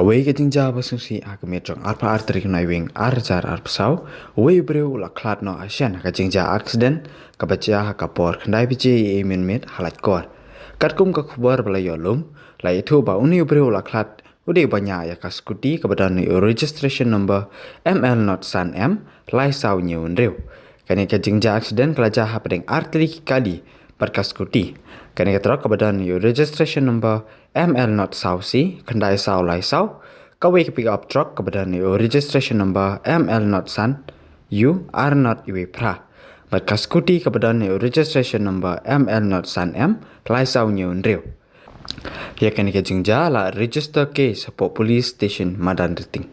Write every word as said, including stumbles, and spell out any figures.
Kawei ka jingjia ba sngewsih ha ka miet jong arphew ar tarik Naiwieng ar hajar arphew saw, uwei u briew u la khlad noh ha shen ha ka jingjia accident kaba jia ha ka por khyndai baje eiei minit ha laitkor. Katkum ka khubor ba la ïoh lum, la ïathuh ba une u briew u la khlad u dei uba ñiah ïa ka scooty kaba don ïa u registration number M L not san M lai saw hynñiew hynriew. Kane ka jingjia accident ka la jia hapdeng ar tylli ki kali bad ka scooty. Kane ka truck kaba don ïa u registration number M L not saw C khyndai saw lai saw, kawei ka pick up truck kaba don ïa u registration number M L not san U ar not iwei phra, bad ka scooty kaba don ïa u registration number M L not san M lai saw hynñiew hynriew. Ïa kane ka jingjia la register case hapoh Police Station Madanrting.